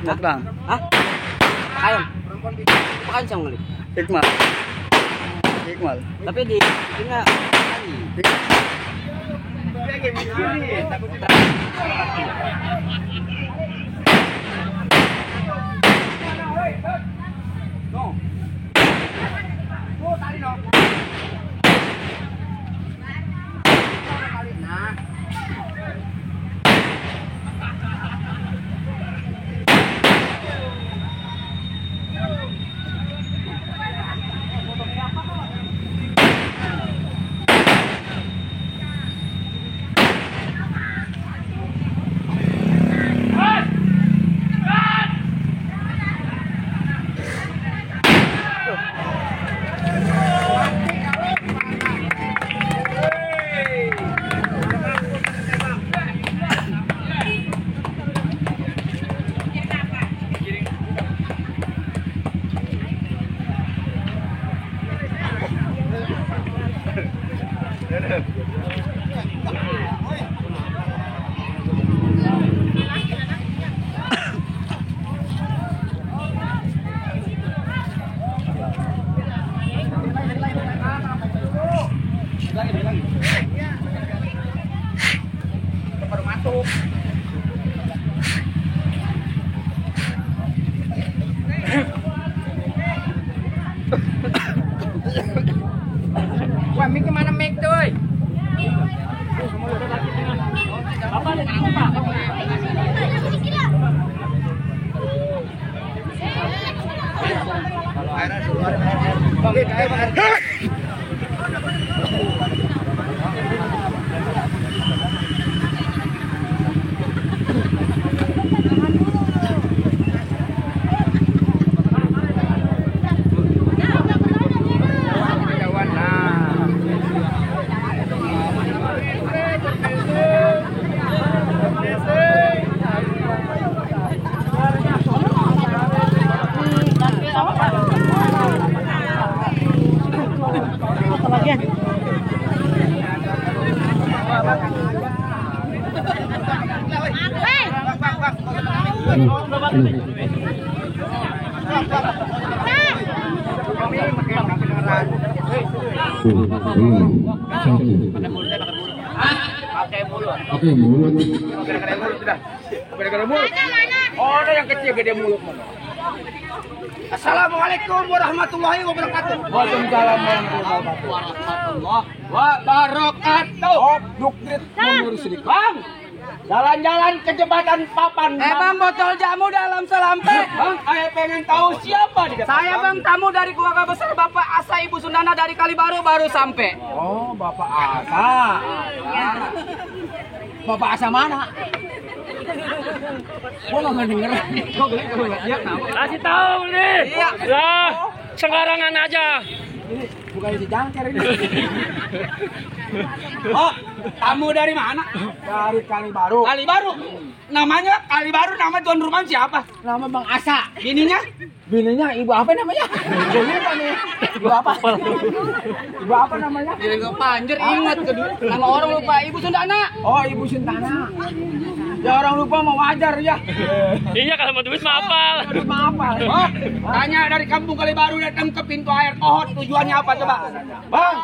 Nggak bang? Hah? Pakaian? Pakaian siya ngelik? Hikmal. Hikmal. Tapi di tinggal kali. Wah, Mik kemana Mik tuh? pakai mulut. Oke, mulut. Gede mulut sudah. Gede mulut. Oh, ada yang kecil gede mulut. Assalamualaikum warahmatullahi wabarakatuh. Waalaikumsalam warahmatullahi Wabarakatuh. Dukrit mundur sedikit. Bang, jalan-jalan ke jembatan Papan. Bang, botol jamu dalam selampe. Bang, saya pengen tahu siapa di depan. Saya Bang tamu dari keluarga besar Bapak Asa Ibu Sundana dari Kalibaru baru sampai. Oh, Bapak Asa. Bapak Asa mana? Gua nggak denger. Kasih tahu nih. Iya. Lah, sembarangan aja. Bukan si jangker ini. Oh, tamu dari mana? Dari Kalibaru. Kalibaru. Namanya Kalibaru, nama tuan rumah siapa? Nama Bang Asa. Bininya? Bininya ibu apa namanya? Ibu lupa nih. Ibu apa? Ibu apa namanya? Jadi nggak panjer ingat kedua. Nama orang lupa Ibu Sundana. Oh, Ibu Sintana. Ya orang lupa mau wajar ya. Iya kalau mau duit mah apal. Aduh, maaf Pak. Oh, tanya dari kampung Kalibaru datang ke pintu air Kohot, tujuannya apa coba? Bang,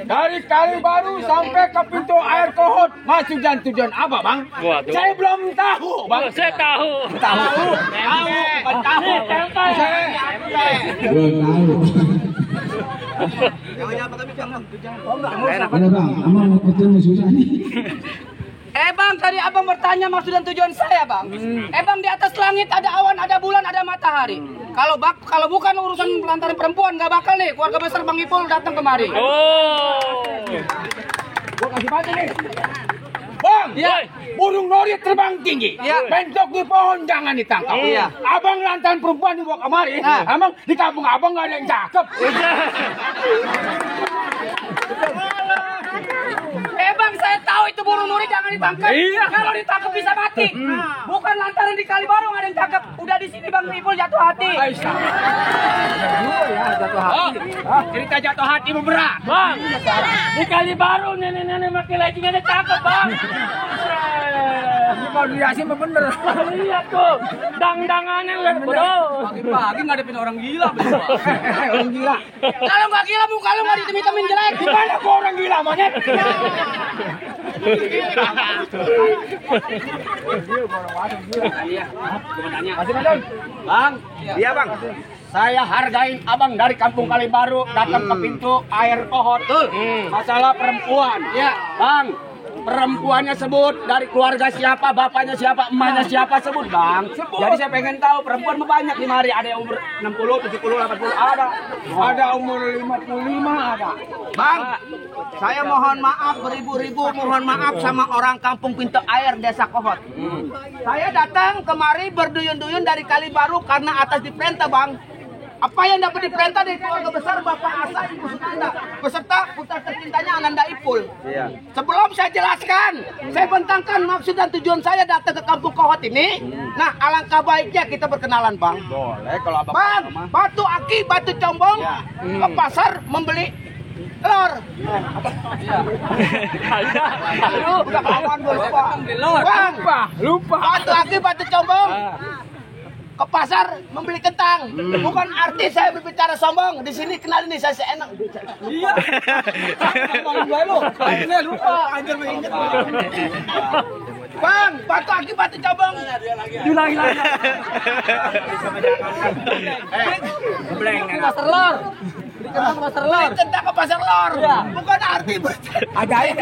dari Kalibaru sampai ke pintu air Kohot, masuk dan tujuan apa, Bang? Waduh. Saya belum tahu, Bang. Saya tahu. Tahu. Bukan tahu. Tempe. Belum tahu. Ada bang, emang ketemu susah nih. Bang, tadi abang bertanya maksud dan tujuan saya bang. Bang, di atas langit ada awan, ada bulan, ada matahari. Kalau bukan urusan lantaran perempuan nggak bakal nih keluarga besar Bang Ipul datang kemari. Oh. Gua kasih batu nih. Bang, Iya. burung nori terbang tinggi. Iya. Bentuk di pohon jangan ditangkap. Iya. Abang lantaran perempuan dibawa kemari. Emang di kampung abang nggak ada yang cakep. Bang, saya tahu itu burung nuri jangan ditangkap. Iya. Kalau ditangkap bisa mati. Bukan lantaran di Kalibaru nggak ada yang tangkap. Udah di sini Bang Ipul jatuh hati. Aisyah. Ya, jatuh hati. Oh, cerita jatuh hati berat. Bang, di Kalibaru nenek-nenek pakai legging ada cakep bang. Ini kalau dilihatin mah bener. Lihat tuh, dang-dangannya lihat bro. Pagi ngadepin orang gila. Orang gila. Kalau nggak gila muka lu nggak ditem-temin jelek. Gimana gua orang gila monyet? Masih Madon? Bang, iya bang. Saya hargain abang dari kampung Kalibaru datang ke pintu air Kohot. Masalah perempuan. Ya. Bang, perempuannya sebut dari keluarga siapa, bapaknya siapa, emaknya siapa sebut bang. Jadi saya pengen tahu perempuan banyak di mari. Ada yang umur 60, 70, 80 ada. Ada umur 55 ada. Bang, saya mohon maaf beribu-ribu mohon maaf sama orang kampung pintu air desa Kohot. Saya datang kemari berduyun-duyun dari Kalibaru karena atas diperintah bang. Apa yang dapat diperintah dari keluarga besar Bapak Asa Ibu Sundana beserta putra tercintanya Ananda Ipul. Sebelum saya jelaskan, saya bentangkan maksud dan tujuan saya datang ke kampung Kohot ini. Nah, alangkah baiknya kita berkenalan bang. Boleh kalau abang. Bang, batu aki, batu combong ke pasar membeli telur. Aduh, Udah kawan gue lupa. Bang, Lupa. batu aki, batu combong ke pasar membeli kentang. Bukan arti saya berbicara sombong. Di sini kenalin nih saya seenak. Iya. Ngomong gue lu. Ini lupa anjir mengingat. Bang, batu aki, batu combong. Diulangi lagi. pasar lor. Kentang pasar lor. Kentang ke pasar lor. Bukan arti Ajarin.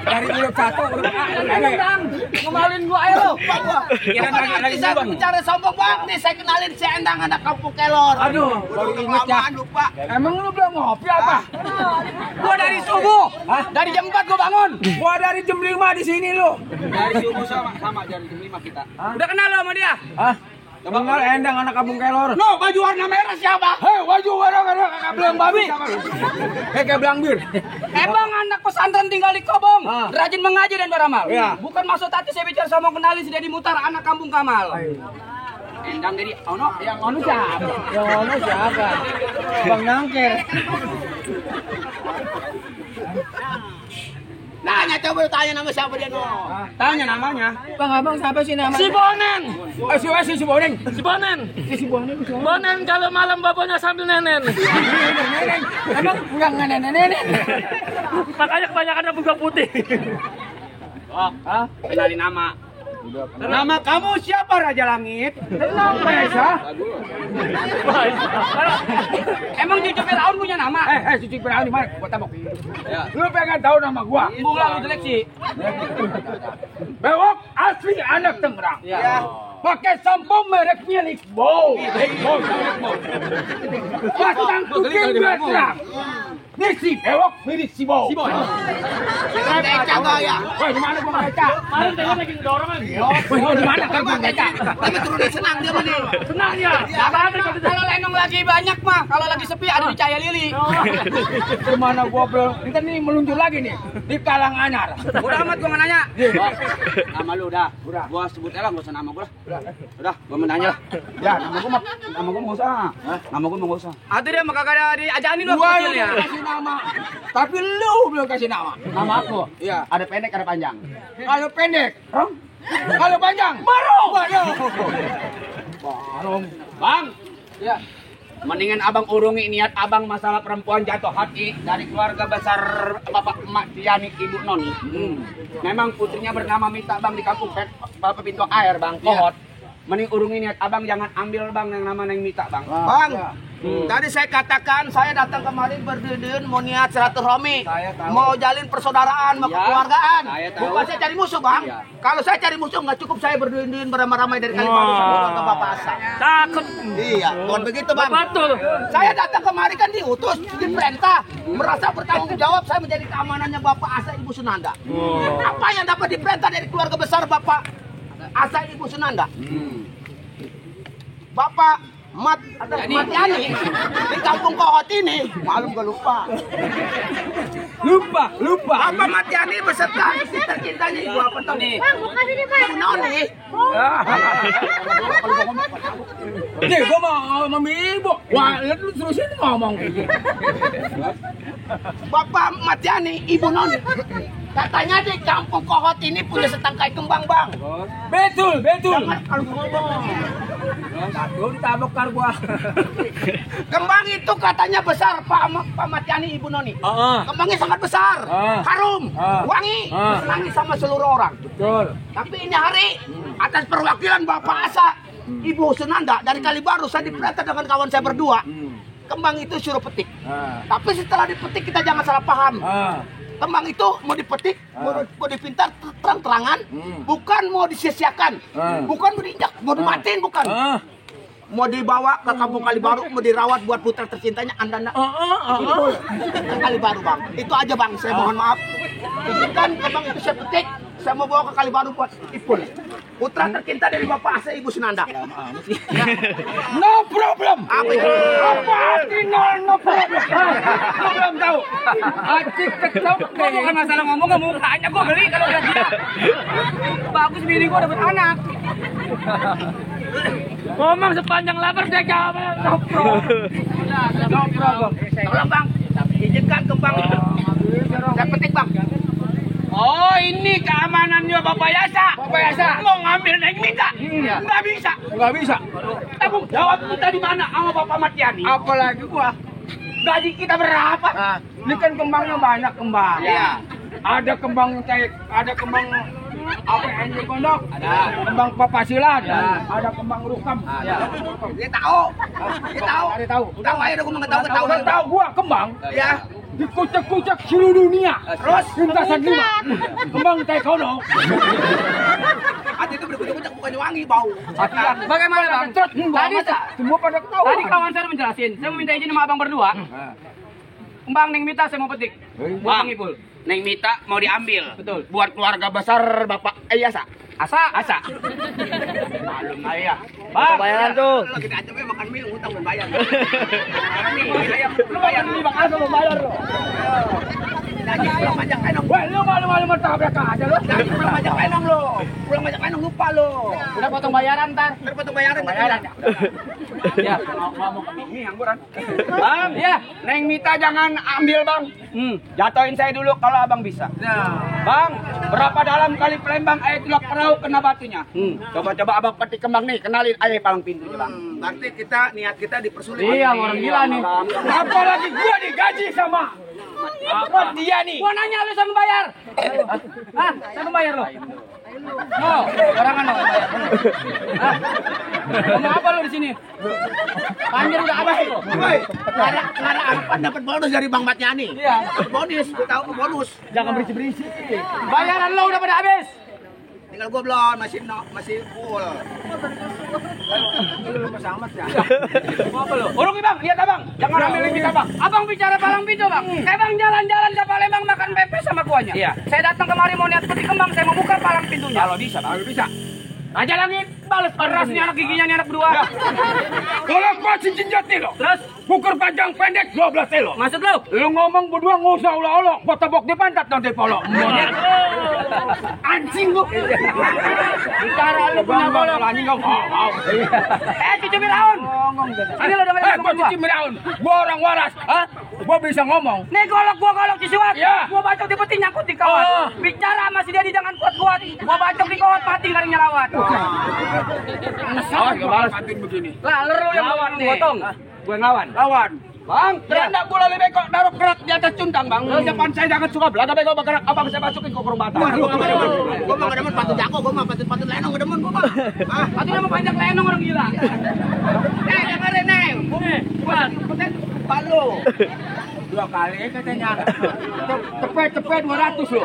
Dari huruf 1 huruf A. Kentang, ngemalin gua air lo. Bukan arti saya berbicara sombong bang. Nih saya kenalin si Endang anak kampung Kelor. Aduh, baru inget ya. Lupa. Emang lu belum ngopi apa? Gua dari subuh. Dari jam 4 gua bangun. Gua dari jam 5 di sini lu. Dari subuh sama dari jam 5 kita. Udah kenal lo sama dia? Hah? Kenal Endang anak kampung Kelor. No, baju warna merah siapa? Hei, waju warna kakak belang babi. Kayak belang bir. Bang, anak pesantren tinggal di Kobong. Rajin mengaji dan beramal. Iya. Bukan maksud hati saya bicara sama kenalin si Deddy Mutar anak kampung Kamal. Endang dari Ono. Yang ono siapa? Yang ono siapa? Bang Nangker. Nanya coba tanya nama siapa dia no. Tanya namanya. Bang, abang siapa sih namanya? Si Bonen. Si Boneng. Si Bonen. Bonen kalau malam bapaknya sambil nenen. Emang enggak nenek-nenek. Makanya kebanyakan yang buka putih. Kenalin nama. Nama kamu siapa Raja Langit? Tenang, Maesa. Emang Cucu Firaun punya nama? Cuci Firaun di mana? Gua tabok. Lu pengen tahu nama gua? Bunga lu jelek sih. Bewok asli anak Tangerang. Pakai sampo mereknya Lickbow. Pasang kucing berserang. Ini si bewok mirip si Bow. Beca gaya. Woi, di mana gua ngeca? Malam tadi lagi ngedorong. Woi, di mana kan gua ngeca? Tapi turunnya senang dia mah nih. Senang ya. Kalau lenong lagi banyak mah, kalau lagi sepi ada di Cahaya Lili. Di mana gua belum? Kita nih meluncur lagi nih di Kalang Anyar. Udah amat gua nggak nanya. Nama lu udah. Gua sebut aja lah, gak usah nama gua lah. Udah, gua menanya lah. Ya, nama gua nggak usah. Nama gua nggak usah. Atuh dia mah kagak ada diajarin lu Gua kecilnya. yang kasih nama, tapi lu belum kasih nama. Nama aku? Iya. Ada pendek, ada panjang. Kalau pendek, kalau panjang, Barong. Bang, Ya. mendingan abang urungi niat abang masalah perempuan jatuh hati dari keluarga besar Bapak Emak Tiani Ibu Noni. Memang putrinya bernama Mita bang di kampung Bapak Pintu Air bang, Kohot. Mending urungi niat abang, jangan ambil bang yang nama Neng Mita bang. Bang, tadi saya katakan saya datang kemari berduyun mau niat silaturahmi, mau jalin persaudaraan, mau Iya, kekeluargaan. saya tahu. Bukan saya cari musuh bang. Iya. Kalau saya cari musuh nggak cukup saya berduyun-duyun beramai-ramai dari Kalibaru sampai ke Bapak Asa. Takut. Iya, bukan begitu bang. Betul. Saya datang kemari kan diutus, diperintah, merasa bertanggung jawab saya menjadi keamanannya Bapak Asa Ibu Sunanda. Apa yang dapat diperintah dari keluarga besar Bapak Asa Ibu Sunanda? Bapak Matiani di kampung Kohot ini, malam gak lupa. Lupa. Bapak Matiani beserta istri tercintanya Ibu apa tuh nih? Ibu Noni. Nih, gua mau ngomong ibu. Wah, lu terusin ngomong. Bapak Matiani, Ibu Noni. Katanya di kampung Kohot ini punya setangkai kembang bang. Betul. Jangan kalau ngomong. Lu ditabok kar gua. Kembang itu katanya besar Pak Matiani Ibu Noni. Kembangnya sangat besar, harum, wangi, disenangi sama seluruh orang. Betul. Tapi ini hari atas perwakilan Bapak Asa Ibu Sunanda dari Kalibaru saya diperintah dengan kawan saya berdua. Kembang itu suruh petik. Tapi setelah dipetik kita jangan salah paham. Kembang itu mau dipetik, mau dipintar terang-terangan, bukan mau disia-siakan, bukan mau diinjak, mau dimatiin, bukan. Mau dibawa ke kampung Kalibaru, mau dirawat buat putra tercintanya Anda. Itu ke Kalibaru bang. Itu aja bang, saya mohon maaf. Izinkan kembang itu saya petik, saya mau bawa ke Kalibaru buat Ipul. Putra tercinta dari Bapak Asa Ibu Sunanda. No problem. Apa itu? Apa arti no problem? Gua belum tahu. Arsitek tahu Gua bukan masalah ngomong ke mukanya, gua geli kalau lihat dia. Bagus bini gua dapat anak. Ngomong sepanjang lebar dia jawab. No problem. Tolong bang, izinkan kembang itu. Saya petik bang. oh ini keamanannya Bapak Yasa. Bapak Yasa. Mau ngambil Neng Mita, nggak bisa. Nggak bisa. Tanggung jawab kita di mana sama Bapak Matiani? Apalagi gua. Gaji kita berapa? Nah, ini kan kembangnya banyak kembang. Iya. Ada kembang cek, ada kembang apa yang pondok, ada kembang papasilan, ada kembang rukam. Dia tahu. Ada tahu. Tahu aja gua nggak tahu Tahu ketahuan. tahu gua kembang. Ya. Dikucek-kucek seluruh dunia. Terus lintasan 5. Kembang taekwondo. Hati itu berkucak-kucak bukannya wangi bau. Bagaimana bang? Tadi Semua pada ketawa. Tadi kawan saya menjelasin, saya mau minta izin sama abang berdua. Kembang Neng Mita saya mau petik. Buat Bang, Bang Ipul. Neng Mita mau diambil. Betul. Buat keluarga besar Bapak Yasa. Asa. Malum aja. Bang, Bayaran tuh. Lagi diancam makan mie utang belum bayar. Lu bayar nih Bang Asa mau bayar lo. pulang majak enong. Weh, lu malu-malu tabrak aja lu. Lagi pulang majak enong lo. Pulang majak enong lupa lo. Udah potong bayaran ntar. Ntar potong bayaran. Ya, ngomong ke Mimi angguran. Bang, ya, Neng Mita jangan ambil, Bang. Jatuhin saya dulu kalau Abang bisa. Bang, berapa dalam kali Palembang air tulak perahu kena batunya? Coba-coba Abang petik kembang nih, kenalin air palang pintunya, Bang. Berarti kita niat kita dipersulit. Iya, orang gila nih. Apalagi gua digaji sama apa dia nih? Gua nanya lu sama bayar. Hah? Sama bayar lu? No, barangan no bayar. Hah? Ngomong apa lu di sini? Panjer udah abis lu. Woi, nggak ada anak dapat bonus dari Bang Matnyani. Iya. Bonus, tahu bonus. Jangan berisik-berisik. Bayaran lu udah pada habis. Tinggal gua belum, masih full. Apa lu? Urung nih, Bang, lihat Abang. Jangan ambil ini Abang. Abang bicara palang pintu, Bang. Bang jalan-jalan ke Palembang makan pepes sama kuahnya. Iya. Saya datang kemari mau niat petik kembang, saya mau buka palang pintunya. Kalau bisa, Bang. Kalau bisa. Raja Langit, balas Keras nih anak giginya nih anak berdua. Kalau gua cincin jati lo. Terus Ukur panjang pendek 12 elo. maksud lu? Lu ngomong berdua nggak usah olok-olok. Gua tebok di pantat nanti polok. Anjing lu. Bicara lu punya bolong. Anjing kau. Cucu Miraun. Ini lo dengerin Gua cuci miraun. Gua orang waras. Hah? Gua bisa ngomong. Nih golok Cisuat. Iya. Gua bacok di peti nyangkut di kawat. Bicara masih dia jangan kuat-kuat. Gua bacok di kawat mati garingnya lawat. Awas gua balas antin begini. Lah lu yang lawan nih. Potong. Gue ngelawan. Lawan. Bang, beranda bola lebih kok naruh kerak di atas cundang, Bang. Depan saya jangan suka belaga bego kerak abang saya masukin ke kurung bata. Gua mah nggak demen patut jago, gua mah patut lenong nggak demen gua mah. Patut nama panjang lenong orang gila. Dengerin nih. Palu. 2 kali katanya. Cepet 200 lo.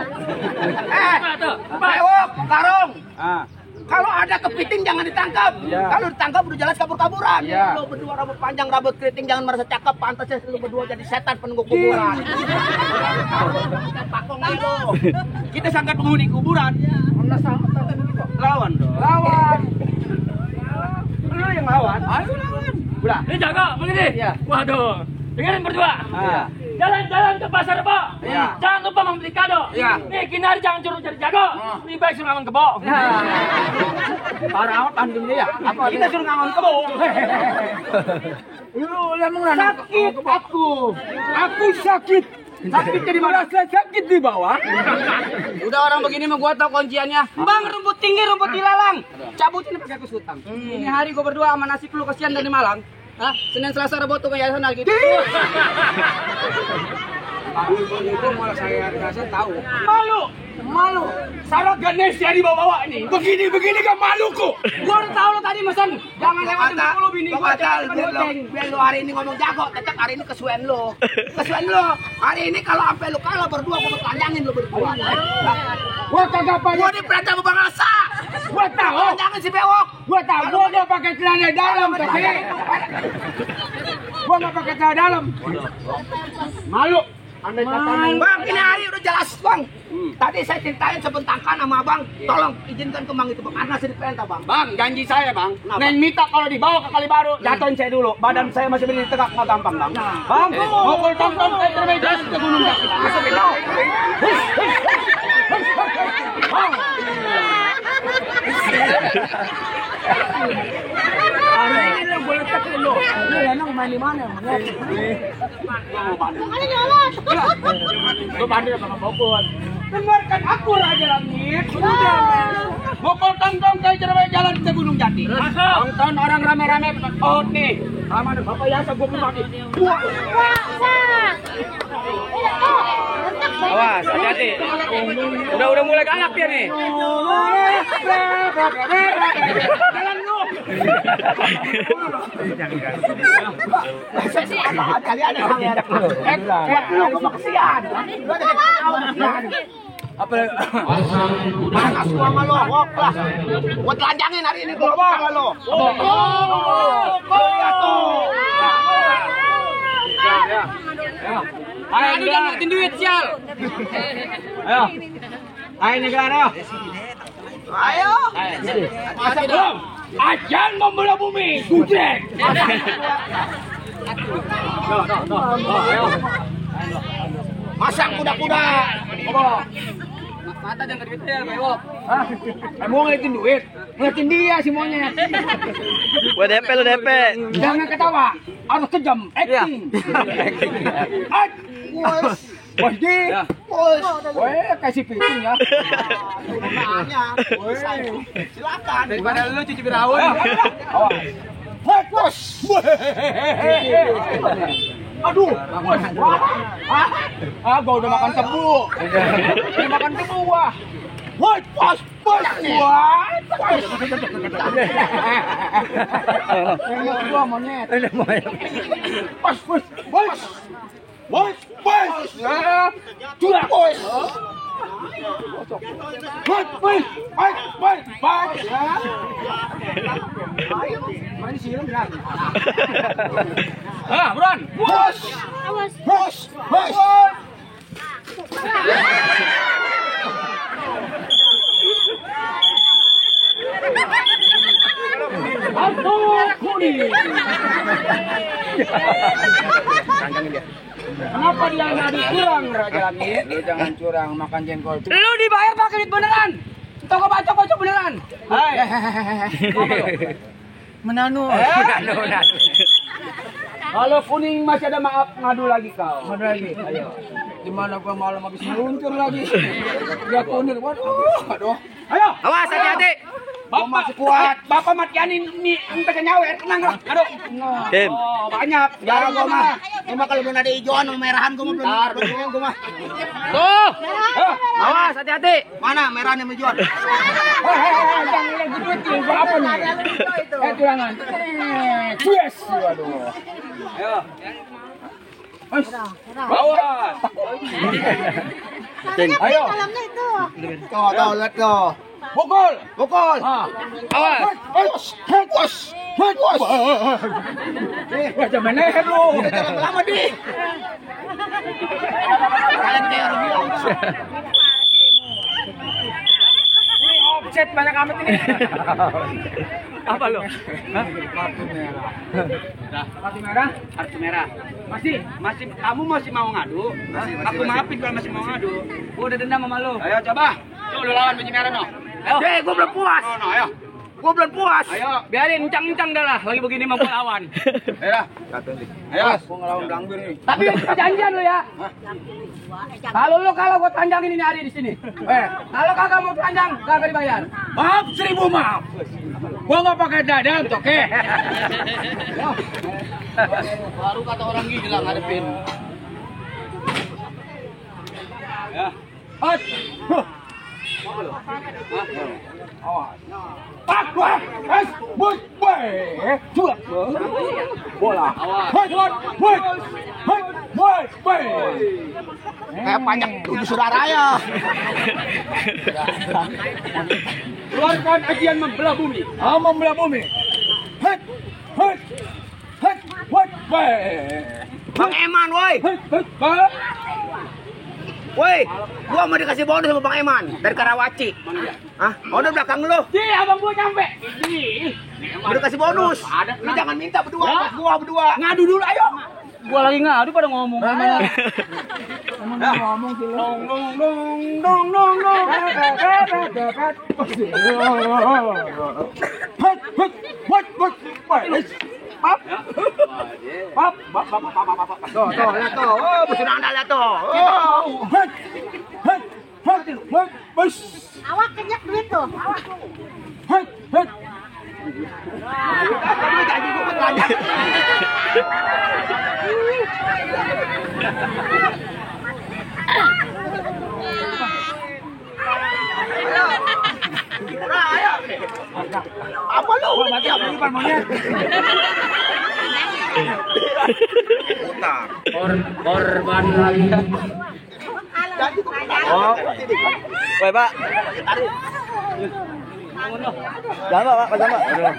Bewok, karung. Ah. Kalau ada kepiting jangan ditangkap. Iya. Kalau ditangkap udah jelas kabur-kaburan. Iya. Lo berdua rambut panjang, rambut keriting jangan merasa cakep. Pantasnya lo berdua jadi setan penunggu kuburan. Pakong lo. Kita sangat penghuni kuburan. Lawan dong. Lawan. Lu yang lawan. Ayo lawan. Udah. Ini jago begini. Iya. Waduh. Dengerin berdua. Iya. Jalan-jalan ke pasar Rebo. Iya. Jangan lupa membeli kado. Iya. Nih Kinar jangan suruh cari jago. Lebih baik suruh ngangon kebo. Parah amat anding dia ya. Apa kita suruh ngangon kebo? Lu sakit aku. Aku sakit. Sakit jadi merasa sakit di bawah. Udah orang begini mah gua tahu kunciannya. Bang, rumput tinggi, rumput dilalang. Cabutin pakai kusutang. Ini hari gua berdua sama nasib lu kasihan dari Malang. Hah? Senin Selasa Rebo tuh kayak sana gitu. Itu malah saya rasa tahu. Malu. Salah Ganesha dibawa ini. Begini kan maluku. Gua udah tahu lo tadi mesen. Jangan lewatin 10 bini gua. Biar lo hari ini ngomong jago, tetap hari ini kesuwen lo. Hari ini kalau sampai lo kalah berdua gua telanjangin lo berdua. Gua kagak Gua pakai. di perintah Bang Rasa. Gua tahu. Telanjangin si bewok. Gua tahu. Gua nggak pakai celana dalam tapi. Gua nggak pakai celana dalam. Malu. Andai kata Bang, ini hari udah jelas bang. Tadi saya ceritain sebentangkan sama abang. Tolong izinkan kembang itu bang, karena saya diperintah bang. Bang, janji saya, Bang. Kenapa? Neng Mita kalau dibawa ke Kalibaru, jatuhin saya dulu. Badan saya masih berdiri tegak, nggak gampang, Bang. Bang, ngokul tong-tong kayak termeja ke gunung kaki. Masuk itu. Bang. Hari ini lo boleh tekan lo. Lu enang main di mana? Gue bandel sama Bogor. Dengarkan aku Raja Langit. Sudah. Ngokul tong-tong kayak termeja jalan ke Gunung Jati. Tonton orang rame-rame pohon nih. Sama ada Bapak Yasa, gue belum mati. Awas, hati-hati. Udah mulai galak dia nih. Jalan lu. Kalian ada kesian. Apa? Panas gua sama lo, wok lah. Gua telanjangin hari ini gua sama lo. Lihat tuh. Ayo, ini jangan ngeliatin duit, sial. Ayo. Ayo nih kan, ayo. Ayo. Masa belum? Ajan membelah bumi. Gudeg. Ayo. Masang kuda-kuda. Mata jangan gitu ya, bewok. Hah? Mau ngeliatin duit? Ngeliatin dia si monyet. Gua DP lu DP. Jangan ketawa, harus kejam, acting. Bos di, weh kasih piting ya. Silakan. Daripada lu cuci birawon. Bos. Aduh, bos. Gua udah makan tebu. Udah makan tebu wah. Woi, bos. Wah. Gua monyet. Bos. Curang bos. Mana siram kan? Buruan. Bos. Kenapa dia nggak curang, Raja Langit? Lu jangan curang makan jengkol. Lu dibayar pakai duit beneran. Toko bacok beneran. Menanu. Kalau kuning masih ada maaf, ngadu lagi kau. Ngadu lagi. Ayo. Gimana gua malam habis meluncur lagi. Dia kuning. Waduh. Ayo. Awas hati-hati. Bapak masih kuat. Bapak matian ini sampai nyawer. Tenang lah. Aduh. Tim. Oh, banyak. Jarang gua mah. Gua mah kalau belum ada hijauan sama merahan gua mah belum gua mah. Tuh. Awas hati-hati. Mana merahnya sama hijauan? Jangan lagi duit berapa nih? Tulangan. Yes. Waduh. Ayo. Bawa. Ayo. Tuh, lihat tuh. Pukul. Awas. Wajah meneher lu. Lama di. Ini offset banyak amat ini. Apa lu? Kartu merah. Masih kamu masih mau ngadu? Aku maafin kalau masih mau ngadu. Gua udah dendam sama lu. Ayo coba. Tuh lu lawan baju merah no. Ayo. Gua belum puas. No, ayo. Gua belum puas. Ayo. Biarin encang-encang dah lah. Lagi begini mampu lawan. Ayo. Ayo. Gua ngelawan Blangbil nih. Tapi perjanjian lu ya. Kalau gua tanjangin ini hari di sini. Kalau kagak mau tanjang, kagak dibayar. Maaf, 1000 maaf. Gua nggak pakai dada, oke? Baru kata orang gila ngadepin. Ya. Hot. Bola. Kayak panjang tujuh saudara ya. Keluarkan ajian membelah bumi. Membelah bumi. Bang Eman, woi. Woi, gua mau dikasih bonus sama Bang Eman dari Karawaci. Hah? Oh, udah belakang lu. Abang gua nyampe. Mau dikasih bonus. Lu jangan minta berdua, gua berdua. Ngadu dulu, ayo. Gua lagi ngadu pada ngomong. Ngomong sih lu. Tuh, lihat tuh. Oh, musuh anda lihat tuh. Awak kenyek duit tuh. Awak. Apa lu? Mati apa lu monyet? Korban lagi. Oh. Woi, Pak. Jangan, Pak, jangan, Pak. Jangan.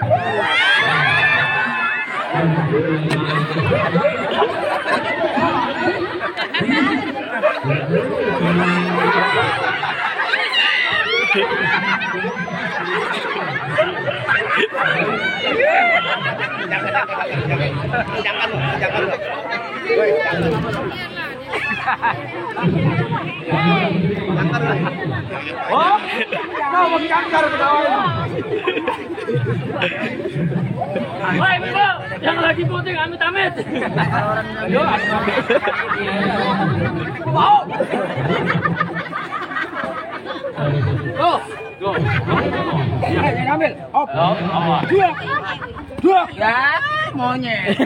Oh, kau mau cangkar ketawa. Woi, bro, yang lagi puting amit-amit. Ayo, mau. Go. Jangan ambil. Hop. Dua. Ya, monyet.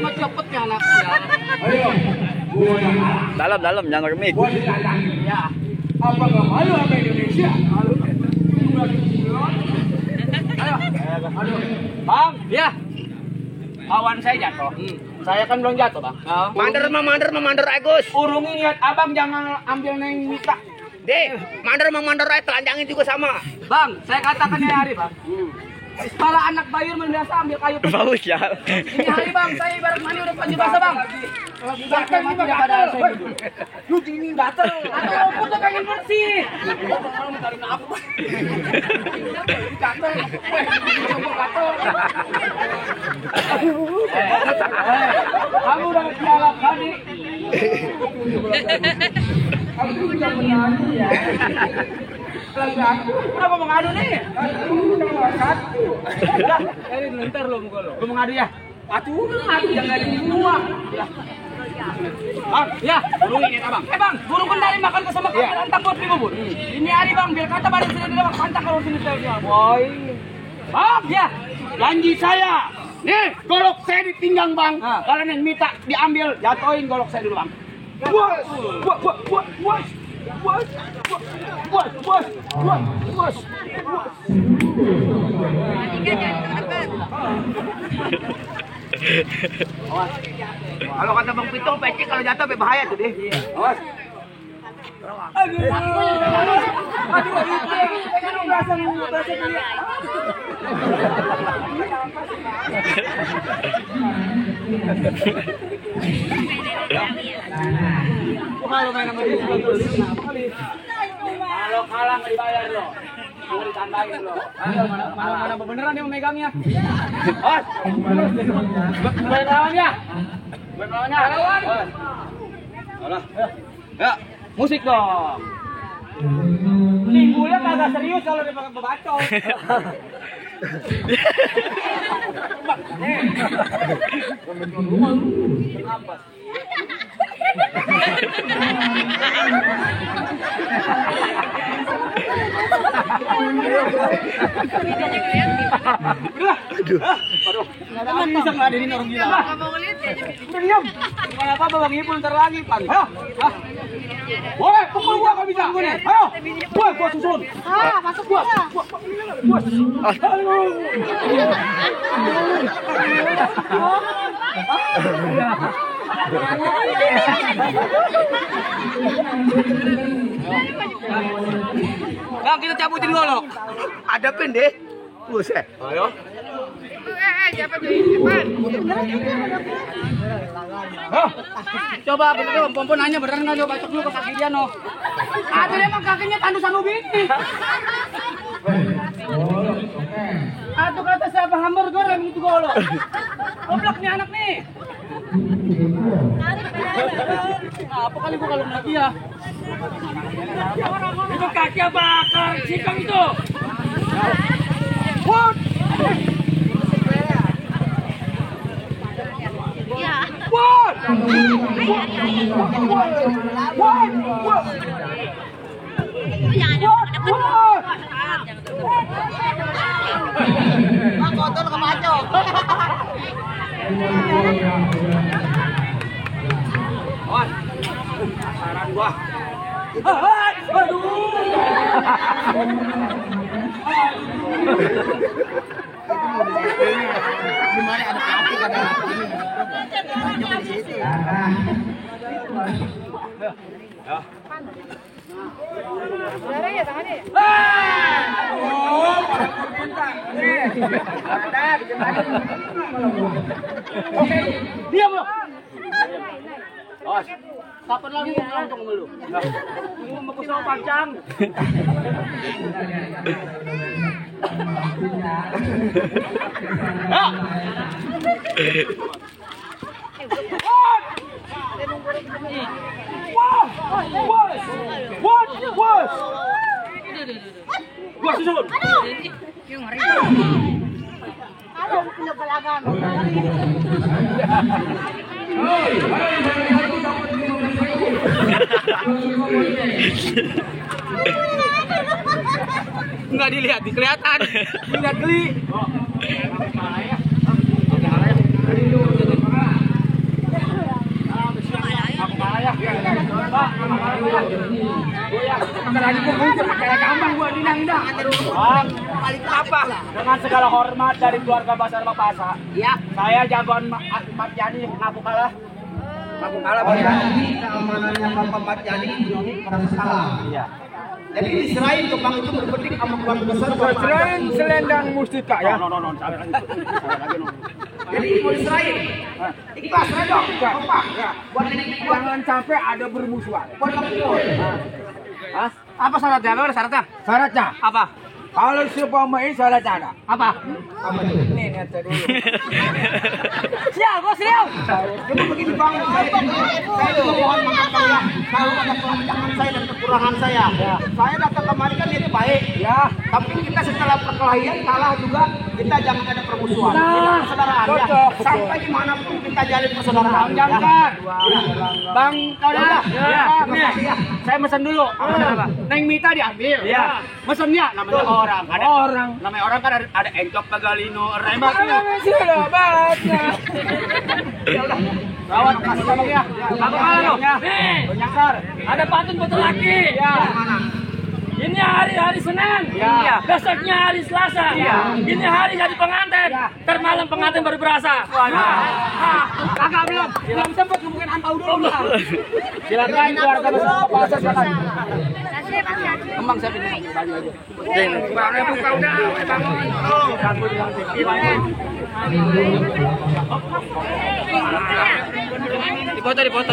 Mau cepet ya anaknya. Ayo. Dalam, jangan remik. Ya. Apa nggak malu sama Indonesia? Malu. Ayo. Bang, Ya. kawan saya jatuh. Saya kan belum jatuh, Bang. Mandar Agus. Urungi niat abang jangan ambil neng Mita. Deh, mandar telanjangin juga sama. Bang, saya katakan ini hari, Bang. Kepala anak bayur biasa ambil kayu. Bagus ya. Ini hari, Bang, saya ibarat mandi udah panji basah, Bang. Kalau bukan mati daripada saya hidup. Lu ini gatel. Atau rumput tuh pengen bersih. Kalau mau cari apa? Gatel. Kamu udah siap tadi. Kamu udah mengadu ya. Lagi aku udah mau mengadu nih. Aku udah satu. Udah, dari ntar lo muka lo. Gue mengadu ya. Atuh, aku yang dari semua. Bang, ya, burung ini abang. Bang, burung kendari makan bersama kapal antang buat di bubur. Ini hari, Bang, biar kata badan sudah dilewat pantang kalau sini saya. Boy. Bang, ya. Janji saya. Nih, golok saya ditinggang, Bang. Kalau yang minta diambil, jatuhin golok saya dulu, Bang. Kalau kata Bang Pitung, peci kalau jatuh bahaya tuh deh. Awas. Kalau main sama dia, kalau kalah nggak dibayar lo, nggak ditambahin lo. Mana beneran yang megangnya? Awas. Main lawannya. Main lawannya. Alah. Ya, musik dong. Timbulnya kagak serius kalau dipakai bebacol. Aduh, bisa ngeladenin orang gila. Udah diam. Bukan apa-apa Bang Ipul ntar lagi, Pak. Ayo. Boleh, pukul gua kalau bisa. Ayo. Gua susun. Masuk gua. Bang, kita cabutin golok. Ada pin deh. Buset. Ayo. Coba betul, pompon nanya beneran nggak coba cek dulu ke kaki dia no. Ada emang kakinya tandusan ubin nih. Atau kata siapa hamburger yang itu golok. Goblok nih anak nih. Apa kali gua kalau lagi ya? Itu kaki bakar sikang itu. What? What? Kotor ke maco. Awas. Saran gua. Gimana ada plastik ada ini. Oke, diam lo. Awas. Kapan lagi mau ngelontok sama lu? Lu mau kesel pancang. Ya. susun. Aduh, punya belagan. Enggak dilihat, kelihatan. Enggak geli. Apa? Dengan segala hormat dari keluarga Basar Mapasa, Ya. saya jagoan Mat Yani ngaku kalah. Ngaku kalah berarti keamanannya Bapak Matiani ini merasa salah. Iya. Jadi diserahin ke Bang itu berpenting sama keluarga besar Bapak Selain selendang mustika ya. Jadi mau diserahin. Ikhlas aja dong. Bapak. Buat ini Jangan sampai ada bermusuhan. buat kamu. Hah? Apa syaratnya? Apa syaratnya? Syaratnya, Apa? kalau siapa ini syaratnya ada. Apa? Apa itu? Nih nyata dulu. Sial, bos, sial. Cuma begini Bang, saya juga mohon maaf Bang ya. Kalau ada perbedaan saya dan kekurangan saya. Saya datang kemari kan itu baik. Ya, Tapi kita setelah perkelahian kalah juga, kita jangan ada permusuhan. Nah, Kita persaudaraan ya. cocok. Sampai dimanapun kita jalin persaudaraan. jangan. Bang, kalau Ya, ya, nih, makasih ya. saya pesan dulu. Neng Mita diambil. Ya. Mesennya namanya orang. Ada Orang. Namanya orang kan ada encok pagalino remat. Ya udah. Rawat kasih sama ya. Apa kalah lo? Ya. Nih, Nyakar. ada patun betul lagi. Ya. Ini hari Senin. Iya. Besoknya hari Selasa. Iya. Ini hari jadi pengantin. Iya. Ntar malam pengantin baru berasa. Kakak belum sempat ngomongin ampau dulu. Silakan keluarga besar Mapasa silakan. Kembang saya pilih. Dipoto.